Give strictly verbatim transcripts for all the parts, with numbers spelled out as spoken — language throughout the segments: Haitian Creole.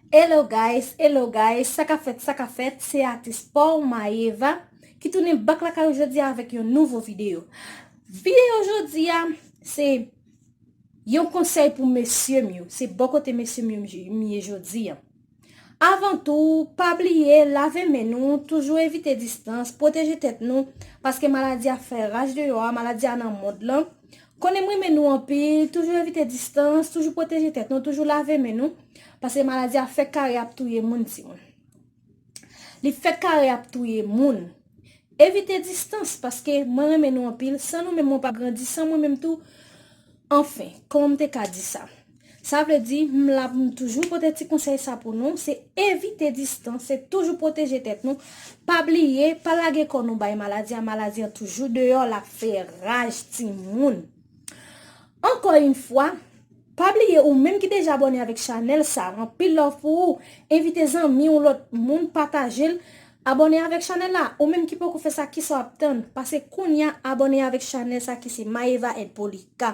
Hello guys, hello guys, sa k ap fèt, sa k ap fèt, se atis pa w Maëva ki tounen back lakay ou jodi a avèk yon nouvo videyo. Videyo jodi a, se yon konsèy pou mesye m yo, se bò kote mesye m yo m ye jodi a. Avan tou, pa bliye lave men nou, toujou evite distans, pwoteje tèt nou, paske maladi a fè raj deyò a, maladi a nan mond lan. Konnen m renmen nou anpil, toujou evite distans, toujou pwoteje tèt nou, toujou lave men nou, paske maladi a fèk kare ap touye moun, timoun. Li fèk kare ap touye moun. Evite distans, paske mwen renmen nou anpil, san nou menm mwen p ap grandi, san mwen menm tou, anfen, kòman m te ka di sa? Sa vle di, m la pou m toujou pote ti konsèy sa pou nou, se evite distans, se toujou pwoteje tèt nou. Pa bliye, pa lage kò nou bay maladi a, maladi a toujou deyò, l ap fè raj timoun. Ankò yon fwa, pa bliye ou menm ki deja abòne avèk chanèl sa, anpil love pou ou, envite zanmi ou lòt moun pataje l, abòne avèk chanèl la, ou menm ki poko fè sa kisa w ap tann, pase kounye a abòne avèk chanèl sa ki se Maëva and Polika.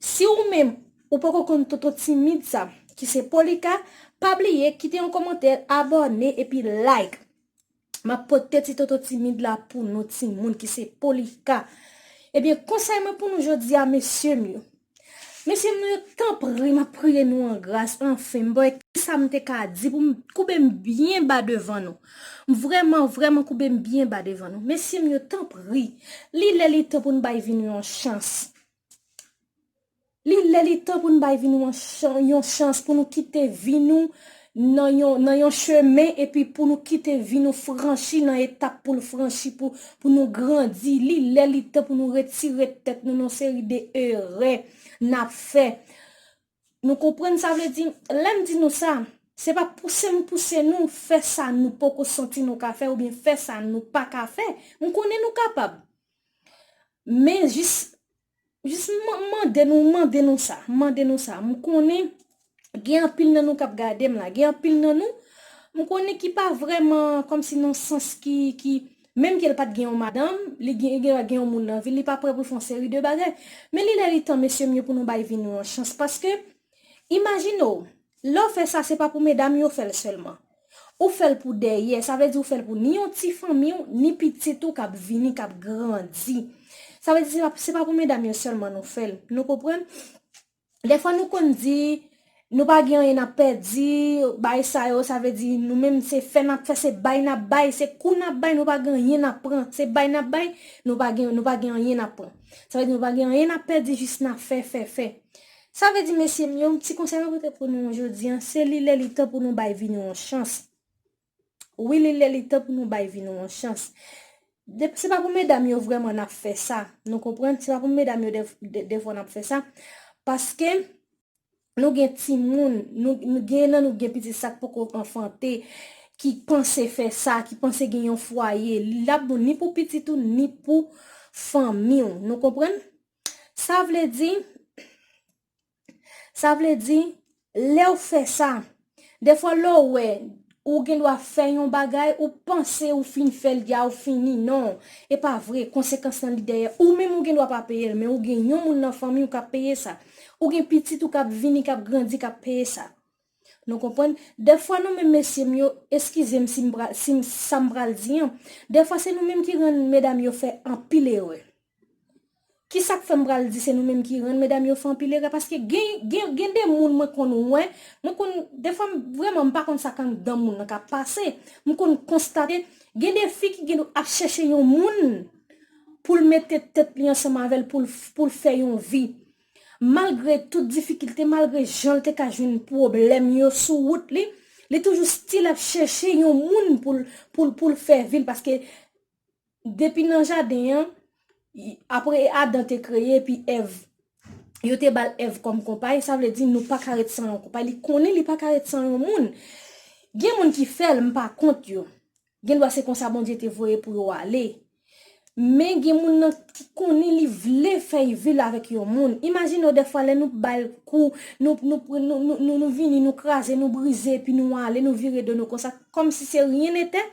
Si ou menm ou poko konn tonton timid sa ki se Polika, pa bliye kite yon kòmantè, abòne epi like. M ap pote ti tonton timid la pou nou timoun ki se Polika. Ebyen, konsèy mwen pou nou jodi a, mesye m yo. Mesye m yo, tanpri, m ap priye nou an gras, anfen, m bay kisa m te ka di pou m koube m byen ba devan nou. M vrèman, vrèman koube m byen ba devan nou. Mesye m yo, tanpri, li lè li tan pou nou bay vi nou yon chans. Li lè li tan pou nou bay vi nou yon chans, pou nou kite vi nou nan yon, nan yon chemen, epi pou nou kite vi nou franchi nan etap pou l franchi, pou, pou nou grandi. Li lè li tan pou nou retire tèt nou nan seri de erè n ap fè. Nou konprann sa vle di, lè m di nou sa, se pa pouse m pouse nou fè sa nou poko santi nou ka fè oubyen fè sa nou pa ka fè. M konnen nou kapab. Men jis, jis m mande nou, mande nou sa, mande nou sa. M konnen gen anpil nan nou k ap gade m la, gen anpil nan nou, m konnen ki pa vrèman kòmsi nan sans ki, ki, menm ke l pa t gen yon madanm, li gen, gen, gen yon moun nan vi l, li pa prè pou l fè yon seri de bagay. Men li lè li tan, mesye m yo, pou nou bay vi nou yon chans. Paske, imajine w, lè w fè sa, se pa pou medam yo fè l sèlman. Ou fè l pou dèyè, sa vle di ou fè l pou ni yon ti fanmi w, ni pitit ou k ap vini, k ap grandi. Sa vle di se pa, se pa pou medam yo sèlman nou fè l. Nou konprann? Dèfwa nou konn di, nou pa gen anyen n ap pèdi, bay sa yo, sa vle di nou menm se fè n ap fè, se bay n ap bay, se kou n ap bay, nou pa gen anyen n ap pran, se bay n ap bay, nou pa gen, nou pa gen anyen n ap pran. Sa vle di nou pa gen anyen n ap pèdi, jis n ap fè, fè, fè. Sa vle di, mesye m yo, ti konsèy mwen pote pou nou jodi a, se li lè li tan pou nou bay vi nou yon chans. Wi, li lè li tan pou nou bay vi nou yon chans. De, se pa pou medam yo vrèman n ap fè sa. Nou konprann? Se pa pou medam yo de, de, defwa n ap fè sa. Paske nou gen timoun, nou, nou gen nan nou gen pitit sa k poko anfante, ki panse fè sa, ki panse gen yon fwaye. L ap bon ni pou pitit ou, ni pou fanmi w. Nou konprann? Sa vle di, sa vle di, lè w fè sa, dèfwa lè w wè, ou gen dwa fè yon bagay, ou panse ou fin fè l, dja ou fini. Non, e pa vre, konsekans lan li dèyè. Ou menm ou gen dwa pa peye l, men ou gen yon moun nan fanmi w k ap peye sa. Ou gen pitit ou k ap vini, k ap grandi, k ap peye sa. Nou konprann? Dèfwa nou menm mesye m yo, eskize m si m pral, si m, sa m pral di an, dèfwa se nou menm ki rann medam yo fè anpil erè. Kisa k fè m pral di se nou menm ki rann medam yo fè anpil erè? Paske gen, gen, gen de moun mwen konn wè, mwen konn, dèfwa m, vrèman m pa konn sa k anndan moun nan k ap pase. M konn konstate, gen de fi ki gen ap chèche yon moun pou l mete tèt li ansanm avè l, pou l, pou l fè yon vi. Malgre tout difikilte, malgre jan l te ka jwenn pwoblèm yo sou wout li, li toujou still ap chèche yon moun pou l, pou l, pou l fè vi l, paske depi nan jaden an, apre Adan te kreye, epi Èv, yo te ba l Èv kòm konpay, sa vle di nou pa ka ret san yon konpay. Li konnen li pa ka ret san yon moun. Gen moun ki fè l, m pa kont yo. Gen dwa se konsa Bondye te voye pou yo ale. Men gen moun nan ki konnen li vle fè vi l avèk yon moun. Imajine w dèfwa lè nou ba l kou, nou, nou, nou, nou, nou, nou vini, nou kraze, nou brize, epi nou ale, nou vire do nou konsa, kòmsi se ryen nete.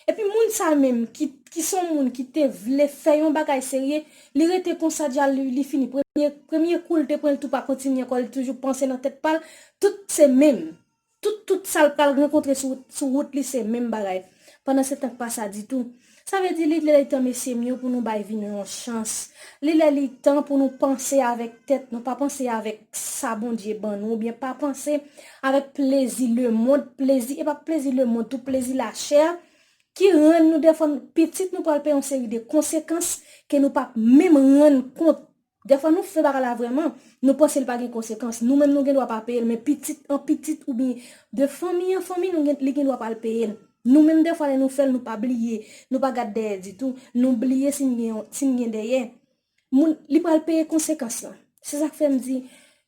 Epi moun sa menm, ki, ki se yon moun ki te vle fè yon bagay serye, li rete konsa dja, li, li fini. Premye, premye kou l te pran, l tou pa kontinye ankò, li toujou panse nan tèt pa l, tout se menm. Tout, tout sa l pral rankontre sou, sou wout li se menm bagay. Pandan se tan k pa sa ditou. Sa vle di li lè li tan mesye m yo pou nou bay vi nou yon chans. Li lè li tan pou nou panse avèk tèt nou, pa panse avèk sa Bondye ban nou, oubyen pa panse avèk plezi lemonn, plezi, e pa plezi lemonn, tou plezi lachè, ki rann nou dèfwa pitit nou pral peye yon seri de konsekans ke nou p ap menm rann kont. Dèfwa nou fè bagay la vrèman, nou panse li pa gen konsekans. Nou menm nou gen dwa pa peye l, men pitit an pitit oubyen de fanmi an fanmi nou gen, li gen dwa pral peye l. Nou menm dèfwa lè nou fè l, nou pa bliye, nou pa gad dèyè ditou, nou bliye si n gen, si n gen dèyè. Moun, li pral peye konsekans lan. Se sa k fè m di,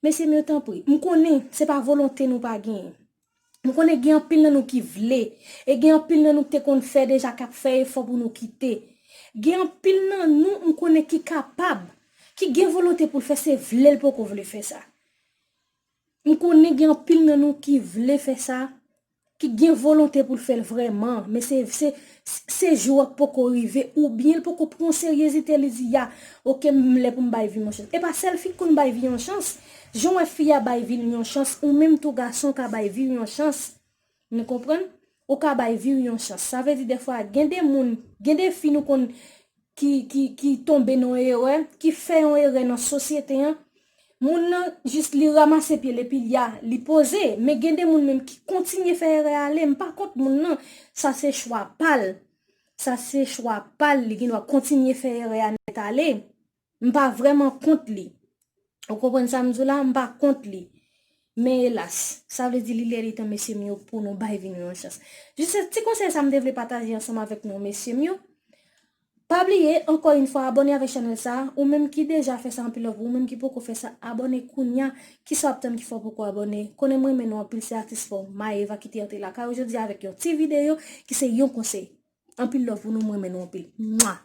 mesye m yo tanpri, m konnen se pa volonte nou pa genyen. M konnen gen anpil nan nou ki vle, e gen anpil nan nou ki te konn fè deja k ap fè efò pou nou kite. Gen anpil nan nou m konnen ki kapab, ki gen volonte pou l fè, se vle l poko vle fè sa. M konnen gen anpil nan nou ki vle fè sa, ki gen volonte pou l fè l vrèman, men se, se, se jou a poko rive, oubyen l poko pran seryezite, li di, ya, oke, m lè pou m bay vi m yon chans. E pa sèl fi k konn bay vi yon chans. Jan w wè fi a bay vi l yon chans, ou menm tou gason ka bay vi w yon chans. Nou konprann? Ou ka bay vi w yon chans. Sa vle di dèfwa, gen de moun, gen de fi nou konn ki, ki, ki tonbe nan yon erè, ki fè yon erè nan sosyete an. Moun nan jis li ranmase pye l epi li a, li poze. Men gen de moun menm ki kontinye fè erè a ale. M pa kont moun nan. Sa se chwa pa l. Sa se chwa pa l. Li gen dwa kontinye fè erè a nèt ale. M pa vrèman kont li. Ou konprann sa m di w la? M pa kont li. Men elas, sa vle di li lè li tan mesye m yo pou nou bay vi nou yon chans. Jis se ti konsèy sa m te vle pataje ansanm avèk nou mesye m yo. Pa bliye, ankò yon fwa, abòne avèk chanèl sa. Ou menm ki deja fè sa, anpil love. Ou menm ki poko fè sa, abòne kounya. Kisa w ap tann ki fè w poko abòne? Konnen m renmen nou anpil, se atis fò Maëva ki te antre lakay ou jodi a avèk yon ti videyo ki se yon konsèy. Anpil love pou nou, m renmen nou anpil. Mwa!